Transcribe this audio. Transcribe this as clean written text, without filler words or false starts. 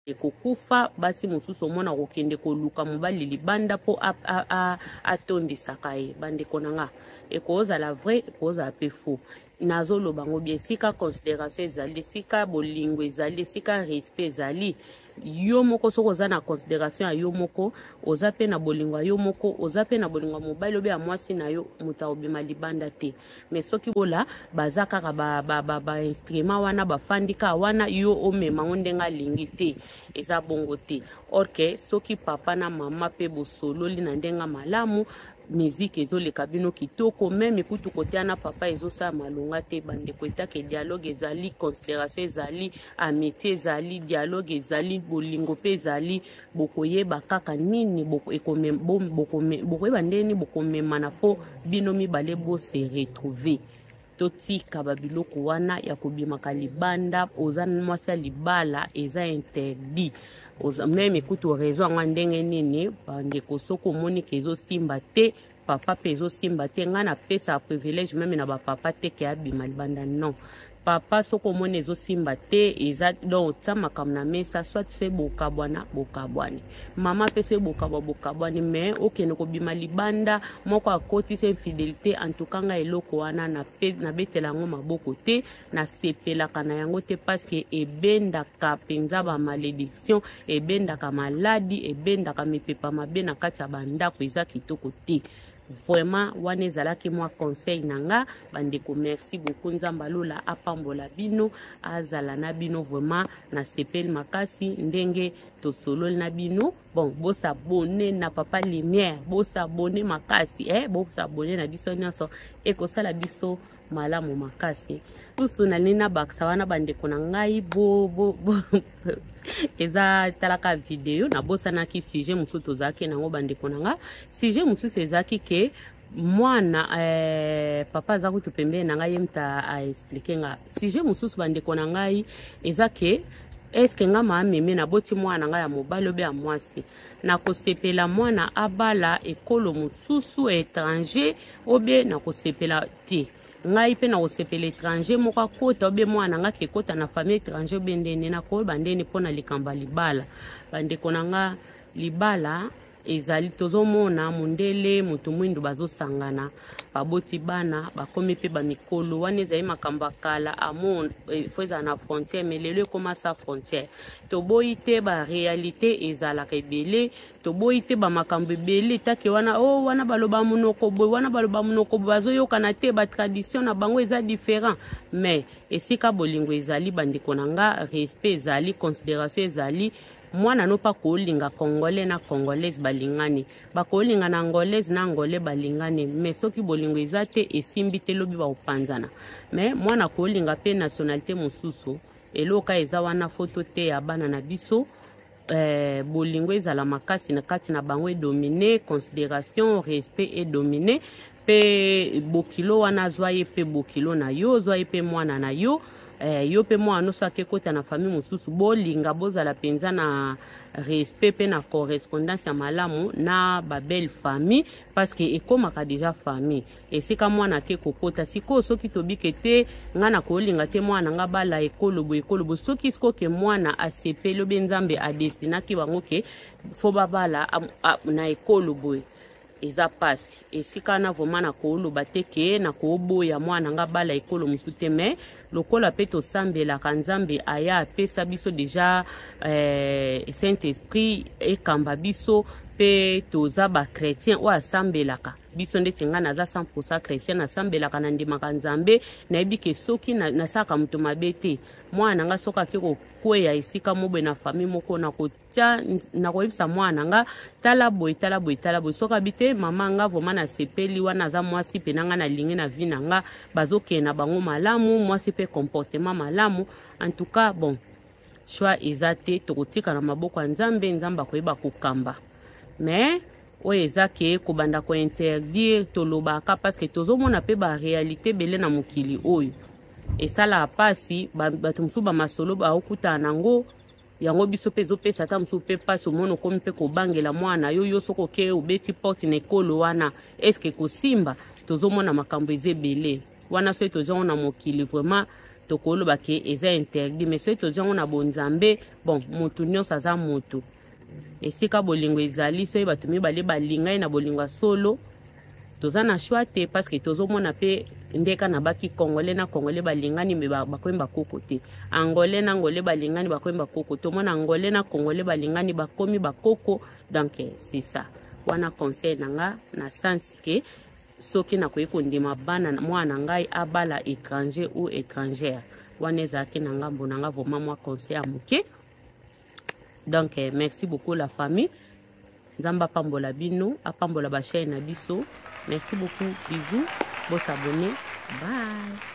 Ekokufa basi mosusu omona kokende koluka mobali libanda mpo atondisaka ye. Bandeko na nga, ekozala vrai, ekozala mpe faux. Nazoloba yango bien, esika considération ezali, esika bolingo ezali, esika respect ezali, yo moko soki oza na considération ya yo moko, oza mpe na bolingo ya yo moko, oza mpe na bolingo ya mobali obe ya mwasi na yo, moto akobima libanda te. Mais soki bola baza kaka ba, ba, ba, ba instrument wana bafandi kaka wana, yo omema ngo ndenge alingi te, eza bongo te. Or ke soki papa na mama mpe bosololi na ndenge malamu, miziki ezoleka bino kitoko, meme kutu kotea na papa ezosala malonga te. Bandeko, etake dialogue ezali, considération ezali, amitié ezali, dialogue ezali, bolingo mpe ezali, bokoyeba kaka nini bokoyeba ndenge nini bokomemana mpo bino mibale bose retrouver. Totika babiloko wana ya kobimaka libanda. Oza mwasi ya libala, eza interdit. Meme kutu raison yango ndenge nini, bandeko, soki omoni ke ezosimba te, papa mpe ezosimba te, ngai napesaka privilège meme na bapapa te ke abima libanda. Non, papa, soki omoni ezosimba te, eza donc tia makambo na mesa, soit so bokabwana, bokabwani. Mama mpe so bokabwa, bokabwani. Mais okende kobima libanda, moko akotisa infidélité, en tout cas ngai eloko wana nabetela yango maboko te, nasepelaka na yango te, parce que ebendaka mpenza bamalédiction, ebendaka maladi, ebendaka mipepa mabe na kati ya bandako, eza kitoko te vraiment. Wana ezalaki mwa conseil na nga, bandeko. Merci beaucoup. Nzambe alola apambola bino, azala na bino. Vraiment nasepeli makasi ndenge tosololi na bino. Bon, bos'abonner na Papa Lumière, bos'abonner makasi, eh? Bos'abonner na biso nyonso, ekosala biso malamu makasi. Susu nalingi nabakisa wana, bandeko na ngai, bo, bo, bo eza talaka video, nabosanaki sujet mosusu tozalaki nango. Bandeko na nga, sujet mosusu ezalaki ke mwana papa aza kutu pembeni na ngai, ye mutu aexpliquer nga sujet mosusu. Bandeko na ngai, eza ke eske nga maameme naboti mwana na ngai ya mobali obe ya mwasi, nakosepela mwana abala ekolo mosusu, étranger, obe nakosepela te? Ngai mpe nakosepela étranger moko akota, obe mwana na ngai kekota na famille étranger, obe ndeni nakoyeba ndeni mpo na likambo ya libala? Bandeko na nga, libala ezali, tozomona mondele, moto mwindu bazosangana, baboti bana, bakomi mpe bamikolo. Wana ezali makambo ya kala, amour faut ezala na frontière, mais lelo ekóma sans frontière. Toboyi te, baréalité ezalaka ebele, toboyi te, bamakambo ebele etake wana o oh, wana baloba monoko boye, wana baloba monoko boye, bazoyokana te, batradition na bango eza différent. Mais esika bolingo ezali, bandeko na nga, respect ezali, considération ezali, mwana no mpa kolinga Congolais na Congolaise balingani, bakolinga na Angolaise na Angolais balingani. Mais soki bolingo eza te, esimbi te, lobi bakopanzana. Mais mwana kolinga mpe nationalité mosusu, eloka eza wana, foto te ya bana na biso, bolingo ezala makasi na kati na bango, edominer considération, respect edominer mpe bokilo wana azwa ye mpe bokilo na yo, ozwa ye mpe mwana na yo, yo mpe mwana nyonso akekota na famille mosusu, bolinga, bozala mpenza na respect mpe na correspondance ya malamu na babelle famille, parce que ekomaka déjà famille esika mwana ake kokota. Sikoyo soki tobike te, ngai nakolinga te mwana nga bala ekolo boye, ekolo boye. Soki sikoyo ke mwana asepeli, obe Nzambe adestinaki bango ke faut babala na ekolo boye, eza mpasi. Esika wana vraiment nakoloba te ke nakoboya mwana nga bala ekolo mosusu te. Mais lokola mpe tosambelaka, Nzambe aya apesa biso déjà Saint Esprit ekamba biso, mpe toza bachrétien oyo asambelaka biso. Ndeti ngai naza 100 chrétien, nasambelaka, nandimaka Nzambe, nayebi ke soki nasalaka moto mabe te, mwana na nga soki ake kokweya esika mo boye na famille moko, nakotia, nakoyebisa mwana na nga: tala boye, tala boye, tala boye. Soki abi te, mama, nga vraiment nasepeli, wana aza mwasi mpe na nga nalingi na vie na nga, bazokende na bango malamu, mwasi mpe comportement malamu, en tout cas, bon choix eza te, tokotika na maboko ya Nzambe, Nzambe akoyeba kokamba. Mais oyo eza ke kobanda kointerdire, tolobaka parce que tozomona mpe baréalité ebele na mokili oyo esalaka mpasi. Bato mosusu bamasolo baokutana nango, yango biso mpe ezopesa ata mosusu mpe mpasi. Omona okomi mpe kobangela mwana yo, yo soki oke obeti porte na ekolo wana, eske kosimba? Tozomona makambo eza ebele wana. Soki tozongo na mokili vraiment, Tokoloba ke eza interdit, mais soki tozwi yango na bonzambe, bon, motu nyonso aza motu. Esika bolingo ezali, soki bato mibale balingani na bolingo ya solo, toza na choix te, parce que tozomona mpe ndeka na baki Congolais na Congolais balingani, me bakomi bakoko te. Angolais na Angolais balingani, bakomi bakoko. Tomona Angolais na Congolais balingani, bakomi bakoko. Donc c'est ça wana conseil na nga, na sens ke soki nakoki kondima bana, mwana na ngai abala étranger ou étrangère, wana ezalaki na ngambo na nga vraiment mwa conseil ya moke. Donc merci beaucoup la famille. Nzambe apambola bino, apambola bachaîne na biso. Merci beaucoup, bisous, bosabonner, bye.